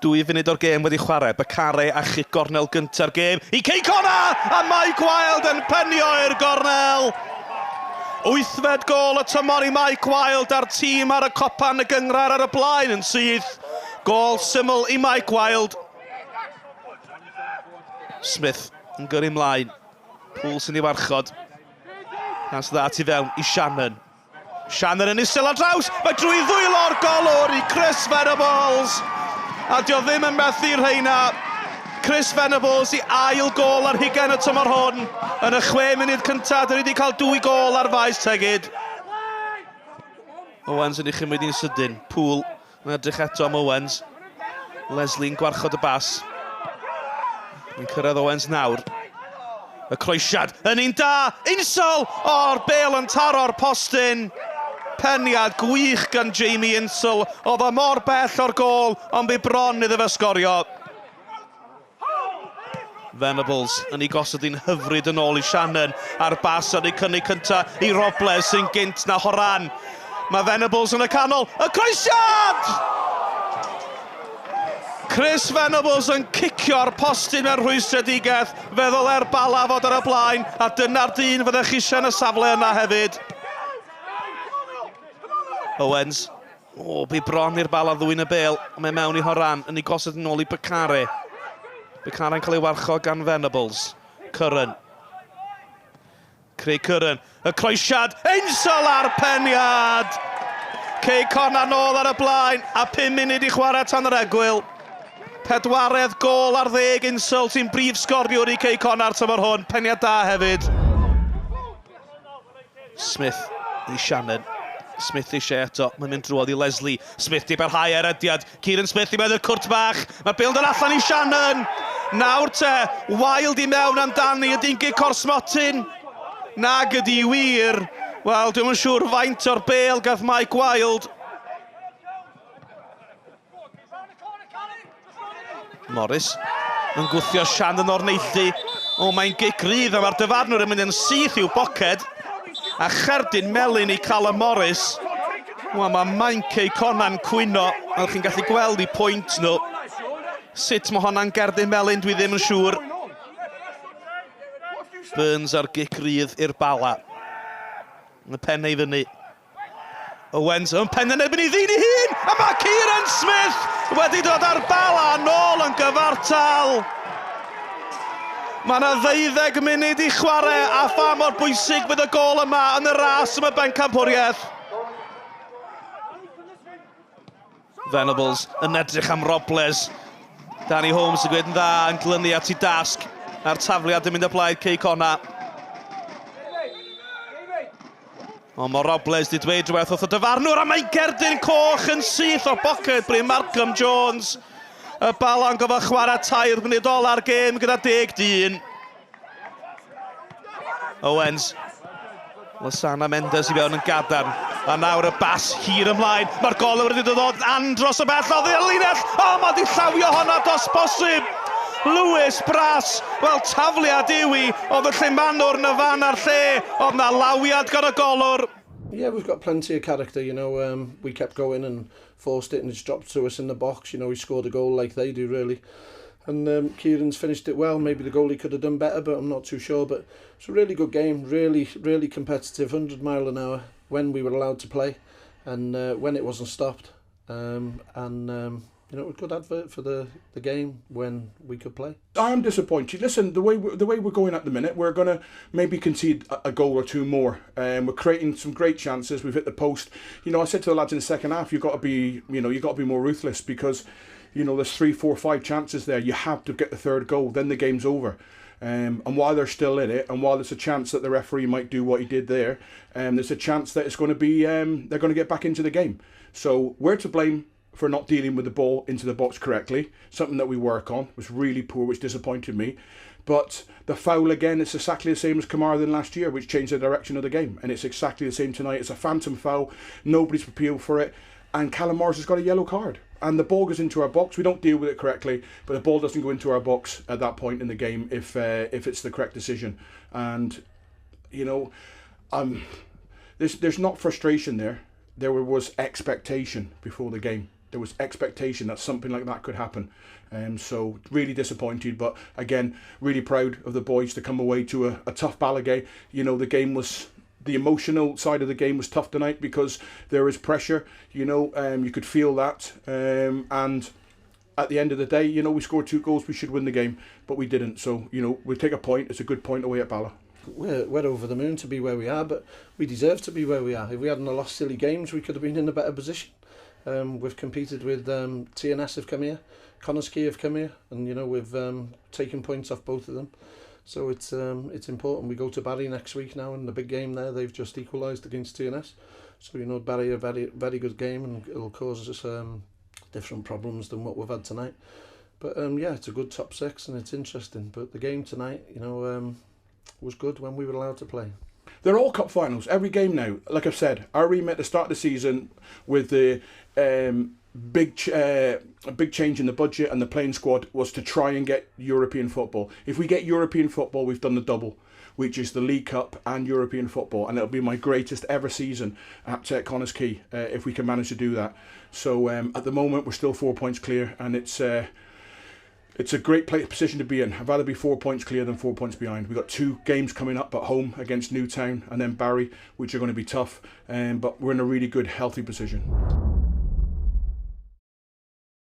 Dwy funud o'r gêm wedi chwarae, Bakare a chic gornel gynta'r gêm i Cei Connah! A Mike Wilde yn penio i'r gornel! Wythfed gôl y tymor i Mike Wilde a'r tîm ar y copan y gynghrair ar y blaen yn syth. Gôl syml i Mike Wilde. Smith yn gyrru mlaen. Poole sy'n ei warchod. Pas dda tu fewn i Shannon. Shannon yn isel ar draws, mae drwy ddwylo'r golwr i Chris Venables. A dio ddim yn methu rheina. Chris Venables i ail gôl ar hugain y tymor hwn. Yn y chwe munud cyntaf, dyn ni wedi cael dwy gôl ar faes Tegid. Owens yn ei chymryd hi'n sydyn. Poole Yn edrych eto am Owens. Leslie'n gwarchod y bas. Yn cyrraedd Owens nawr. Y croesiad yn un da! Insel! O'r bel yn taro'r postyn! Peniad gwych gan Jamie Insel. Oedd o mor bell o'r gôl, ond bu bron iddo fe sgorio. Venables yn ei gosod hi'n hyfryd yn ôl i Shannon a'r bas ar ei cynnig cyntaf i Robles sy'n gynt na Horan. Mae Venables yn y canol. Y croesiad! Chris Venables yn cicio'r postyn mewn rhwystredigaeth. Fe ddylai'r Bala fod ar y blaen a dyna'r dyn fyddech chi eisiau yn y safle yna hefyd. Owens O, bu bron i'r Bala ddwyn y bêl, ond mae mewn i Horan, yn ei gosod yn ôl i Bakare. Bakare'n cael ei warchod gan Venables. Curran. Craig Curran. Y croesiad, Insel a'r peniad! Cei Connah nôl ar y blaen, a 5 munud i chwarae tan yr egwyl. Pedwaredd gôl ar ddeg Insel sy'n brif sgoriwr i Cei Connah'r tymor hwn. Peniad da hefyd. Smith i Shannon. Smith eisiau eto, mae'n mynd drwodd i Leslie. Smith di barhau ar rediad. Kieran Smith i mewn i'r cwrt bach. Mae'r bêl yn dod allan i Shannon. Nawr te, Wilde i mewn amdani. Ydy'n gic o'r smotyn? Nag ydy wir. Wel, dwi'm yn siŵr faint o'r bêl gath Mike Wilde. Morris yn gwthio Shannon o'r neilltu. O, mae'n gic rydd a mae'r dyfarnwr yn mynd yn syth i'w boced. A cherdyn melyn i Callum Morris. Wel, mae Mainc Cei Connah'n cwyno. Fel chi'n gallu gweld i pwynt nhw. Sut mae honna'n gerdyn melyn, dwi ddim yn siŵr. Burns ar gic rydd i'r Bala. Y pen ei fyny. Owens yn pen yn erbyn ei ddyn ei hun, a mae Kieran Smith wedi dod â'r Bala nôl yn gyfartal. Mae yna ddeuddeg munud i chwarae, a pha mor bwysig fydd y gôl yma yn y ras am y bencampwriaeth. Venables yn edrych am Robles. Danny Holmes yn gweud yn dda, yn glynu at ei dasg. A'r tafliad yn mynd o blaid Cei Connah. Ond mae Robles wedi dweud rhywbeth wrth y dyfarnwr a mae'n gerdyn coch yn syth o boced Bryn Markham Jones. Y Bala'n gofio chwarae tair munud ola'r gêm gyda deg dyn. Owens. Losana Mendes i fewn yn gadarn. A nawr y bas hir ymlaen. Mae'r golwr wedi dod andros o bell oddi ar linell. O, mae wedi llawio honna dos bosib. Lewis Brass, wel tafliad yw i, oedd y llumanwr yn y fan a'r lle, oedd na lawiad gan y golwr. Yeah, we've got plenty of character, you know, um, we kept going and forced it and it's dropped to us in the box, you know, we scored a goal like they do really. And um, Kieran's finished it well, maybe the goalie could have done better, but I'm not too sure. But it's a really good game, really, really competitive, 100 mile an hour when we were allowed to play and uh, when it wasn't stopped. Um, and um, you know, it was a good advert for the, the game when we could play. I am disappointed. Listen, the way the way we're going at the minute, we're going to maybe concede a, a goal or two more. Um, we're creating some great chances. We've hit the post. You know, I said to the lads in the second half, you've got to be, you know, you've got to be more ruthless because, you know, there's three, four, five chances there. You have to get the third goal. Then the game's over. Um, and while they're still in it, and while there's a chance that the referee might do what he did there, um, there's a chance that it's going to be um, they're going to get back into the game. So we're to blame for not dealing with the ball into the box correctly, something that we work on, was really poor, which disappointed me. But the foul again, it's exactly the same as Carmarthen last year, which changed the direction of the game. And it's exactly the same tonight. It's a phantom foul. Nobody's appealed for it. And Callum Morris has got a yellow card. And the ball goes into our box. We don't deal with it correctly, but the ball doesn't go into our box at that point in the game if uh, if it's the correct decision. And you know, um, there's there's not frustration there. There was expectation before the game. There was expectation that something like that could happen. So really disappointed, but again, really proud of the boys to come away to a tough Balagué. You know, the game was, the emotional side of the game was tough tonight because there is pressure, you know, you could feel that. And at the end of the day, you know, we scored 2 goals, we should win the game, but we didn't. So, you know, we'll take a point. It's a good point away at Bala. We're over the moon to be where we are, but we deserve to be where we are. If we hadn't lost silly games, we could have been in a better position. We've competed with TNS have come here, Connah's Quay have come here, and you know, we've taken points off both of them. So it's important. We go to Barry next week now in the big game there. They've just equalised against TNS. So, you know, Barry a very, very good game, and it'll cause us different problems than what we've had tonight. But yeah, it's a good top 6 and it's interesting. But the game tonight, you know, was good when we were allowed to play. They're all cup finals, every game now. Like I've said, our remit at the start of the season with the big change in the budget and the playing squad was to try and get European football. If we get European football, we've done the double, which is the League Cup and European football, and it'll be my greatest ever season at Connah's Quay if we can manage to do that. So at the moment, we're still 4 points clear, and it's a great position to be in. I'd rather be 4 points clear than 4 points behind. We've got 2 games coming up at home against Newtown and then Barry, which are going to be tough, but we're in a really good, healthy position.